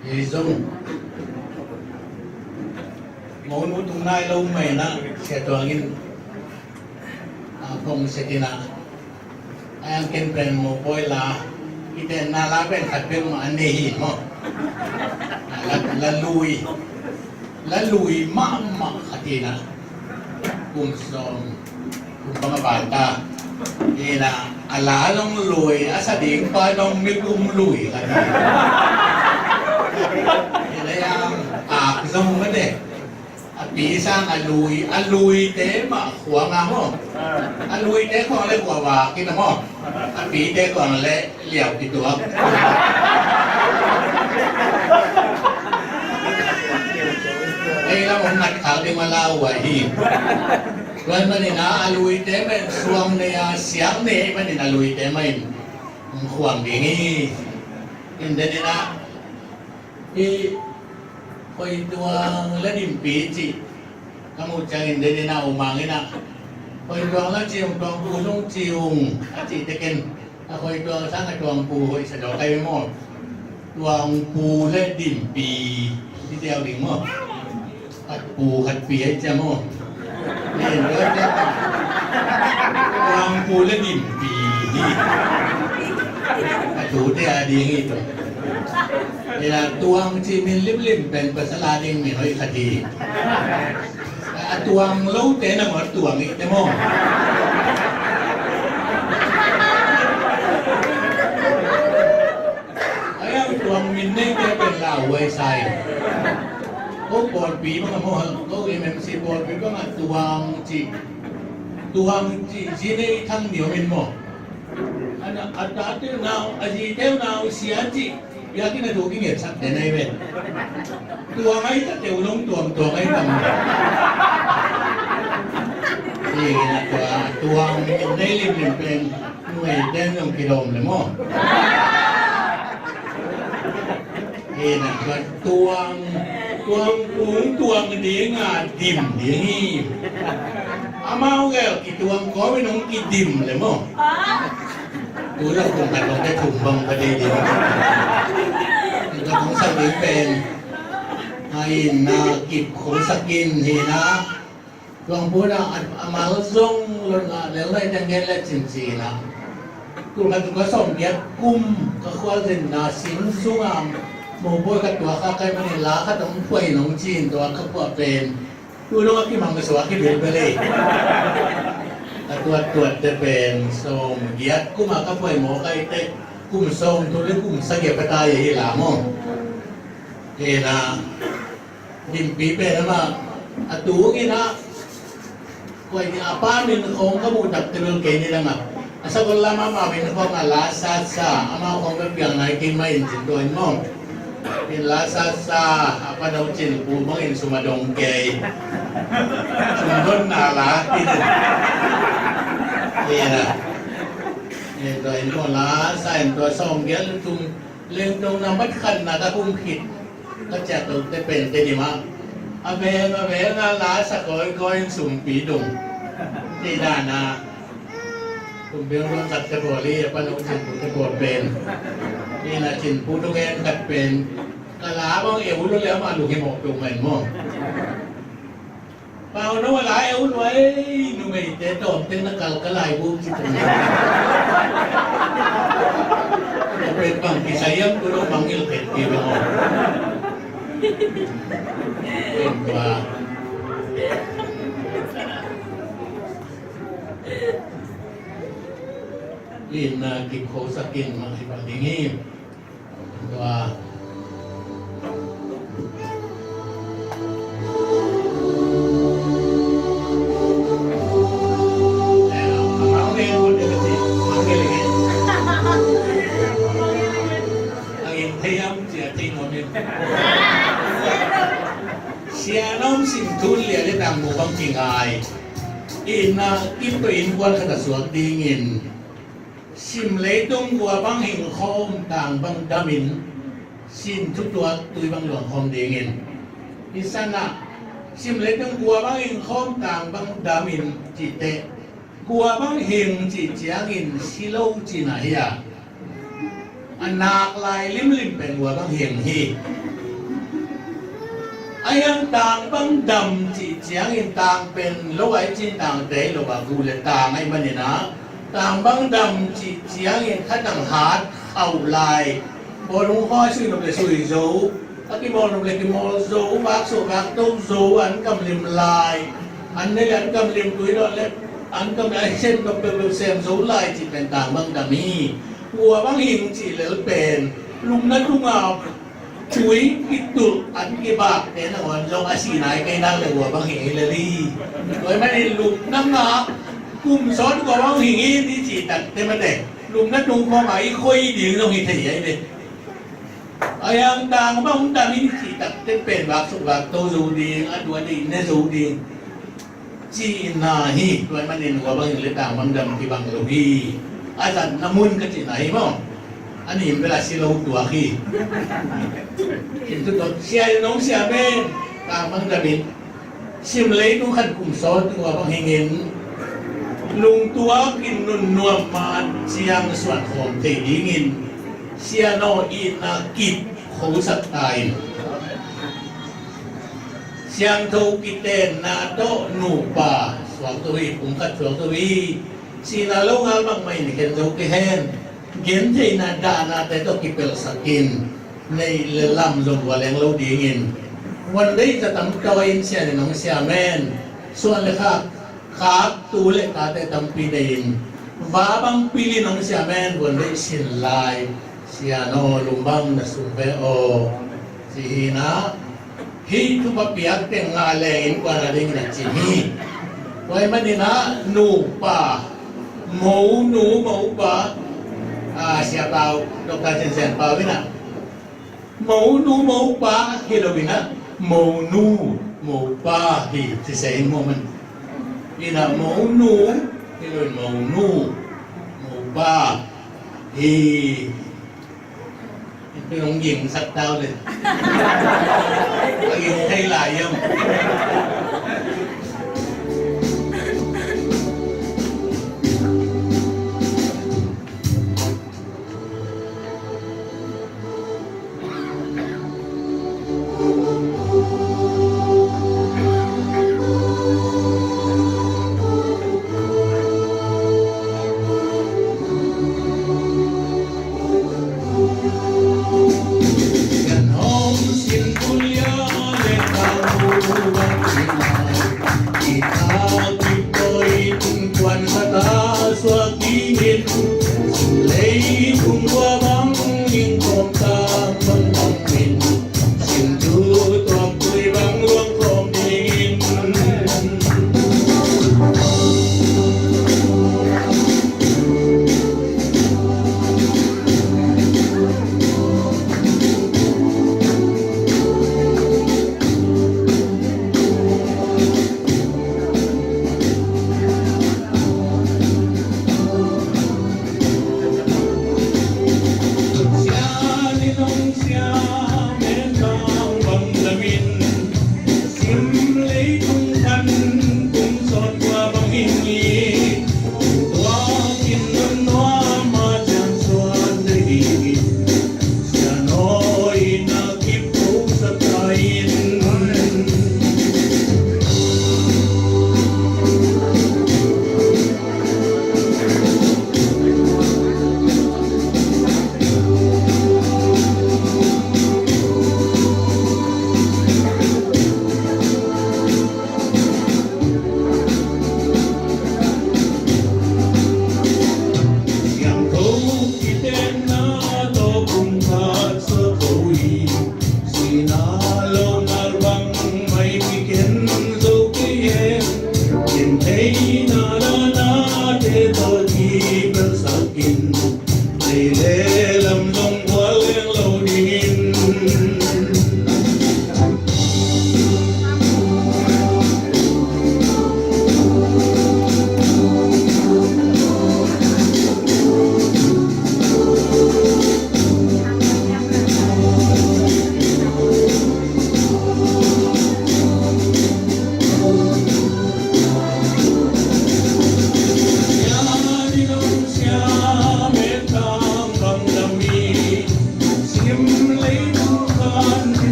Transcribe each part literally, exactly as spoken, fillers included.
Ei zong monu tung nai lo mah inah, Sia Tuang in a phone set inah, a yang ken pen mopawi la, i tenna la pen khat peuhmah a nei hi maw. La, la lui, la lui mahmah khat inah, kum sawm kum bang a ban ta. Inah a la zong lui, a sa ding pa zong mi kum lui khat hi. Inah yang ak zong mah ne. A pi sang a lui, a luite mah khuang a maw. A luite khuang le khuang vak in a maw. A pite khuang le liau kituak. Ei lam hong ngat khak ding mah lau a hi. Tua ahih manin a luite mah in suang nei a, siang nei ahih manin a luite mah in hong khuang ding hi. In den inah hih Khoi Tuang le Dim Pi cih ka muh ciangin den inah U Mang inah, Khoi Tuang la ci ung, Tuang Pu zong ci ung, a cih teh ken a Khoi Tuang sang a Tuang Pu hoih sa zaw kai maw. Tuang Pu le Dim Pi ci teh au ding maw. Khat Pu khat Pi ahi ciang maw. Nen tua ciang Tuang Pu le Dim Pi hi. A tute a ding hi tua. Ina Tuang cih min limlim pen pasal a ding min hoih khat hi. A Tuang lote nangawn Tuang hi teh maw. Ai, a Tuang min neite pen lauhuai sa hi. Ko pawlpi bang a maw, ko M M C pawlpi bang a Tuang cih, Tuang cih zi nei thang ni om in maw. A na, a tate nau, a zite nau Sia cih, biakinn a thu kingetsak den ahi ve. Tuang ahi ta teh uh long Tuang, Tuang ahi ta maw. Hi, na tua Tuang min nei limlim pen numeite zong kidawm le maw. Hi, na tua Tuang, Tuang Pu Tuang ding a Dim ding hi. Amau gel kituang kawmin hong kidim le maw. Tu zong kum khat hong te thum bang ka dei ding. Tua hong sak ding pen, a inn a kip hong sak in hi na. Tuang Pu na a, a mal zong lo na lel lai teng gen le cin ci na. Tul khat tul khat sawm giat kum ka khualzinna sim sungah mopawi ka tuak kha kai manin la khat hong phuai in hong ci in tua ka phuah pen tu dong a kimang ka suak a kibil bel ei. Ka tuat tuat te pen sawm giat kum a ka phuai mawk ai te kum sawm thum le kum sagih a pha ta hi la maw. Hi na. Dim Pi pen amah a tung inah koi ni a pa min khawng ka muh tak te bel kei ni dang a, a sagol lam amah min khawng a la sasa, amah khawng bel piang nai kei mah in cin tua in maw. In la sasa, a pa no cin pu bangin sum a dong kei. Sum don na la tin. Hi na. In tua in maw la sa in tua sawm giat le thum Lengtong na mat khatna ka kum khit ka ciah to te pen te dim a, a veng a veng a la sa kawikawi in sumpi dong. Te dana sumpi dong sak te pawl hi, a pan a cin pu te pawl pen. Ina cin pu dong en khat pen ka la bang e u lo le amah lung hi mawk tung en maw. Pau no a lai a un vai numeite tawm teng na kal ka lai bu ci tung. Ka pet bang kisai am tu lo bang il pet ki lo. Em ba. Lin na ki kho sakin ma hi ba ding hi. Sia Nom Sim Thun Lia le Tang Mu Bang Kingai. Ina kip to innkuan khat a suak dingin Sim leitung kua bang hing khawm tang bang damin, sin thutuak tui bang luang khawm dingin. Hi sanah, sim leitung kua bang hing khawm tang bang damin cihte, kua bang hing cih ciangin si lo cihna hi a. A nak lai limlim pen ua bang hing hi. A hiang tang bang dam cih ciangin tang pen lo ai cin tang tei lo a gu le tang ai manin a tang bang dam cih ciangin khatang hat khauh lai. Bawlung khaw sui nop le sui zo. A kimawl nop le kimawl zo, vak suah vak to zo, an kam lim lai. An ne le an kam lim tui lo le an kam le a sem kam peuh peuh sem zo lai cih pen tang bang dam hi. Ua bang hing cih lel pen lumna tunga tui kitulh an kibakte nangawn zong a sih nai kei nak le ua bang hing hi lel hi. Tua ahih manin lumna ngah kum sawt ua bang hing hi i cih takte mate lumna tung khawng a i khoi ding zong hi thei hi ai ve. A hiang tang bang hong dam in cih takte pen vak suk vak to zo ding, a tua ding ne zo ding cihna hi. Tua ahih manin ua bang hing le tang bang dam kibang lo hi. A zatna mun ka cihna hi maw? A nih in bel a si lo tuak hi. Tua sia in hong sia pen tang bang dam in sim leitung khat kum sawt ua bang hingin lungtuak in nunnuam ma ciang suan khawm thei dingin Sia No itna kip khosak ta in siangtho kitenna tawh nupa suak to hi, pumkhat suak to hi. Sihna lo ngal bangmah in khen zo kei hen. Gentheihna dahnate tawh kipelhsak in neih le lam zong vua leng lo dingin vuan deih za tam tawi in sia nih nong sia men. Suan le khak, khak tu le tate tampi nei in va bang pil in nong sia men. Vuan deih sin lai Sia No lum bang na sung ve aw. Ci hi na. Hih thupha piak teng ngah leng innkuan a dingin a cin hi. Tua ahih manin ah nupa, monu mopa, a, Sia Pau, Doctor Cin Sian Pau in ah monu mopa hi lo in ah monu mopa hi ci se in muh man. In ah monu hi lo in monu mopa hi. Tua hong gingsak tau le. A ging thei lai hiam?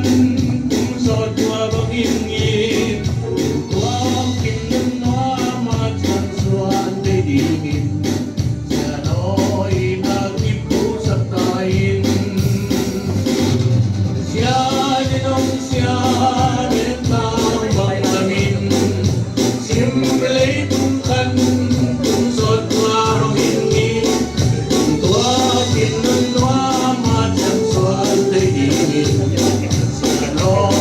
Kum sawt tua bangin ngin, tua kin nun nuam a ciang suan thei dingin, sianawh in a kiphusak ta in. Sian in hong sian in tang bang lamin, sim leitung khan kum sawt tua bangin ngin, tua kin nun nuam a ciang suan thei dingin, sianawh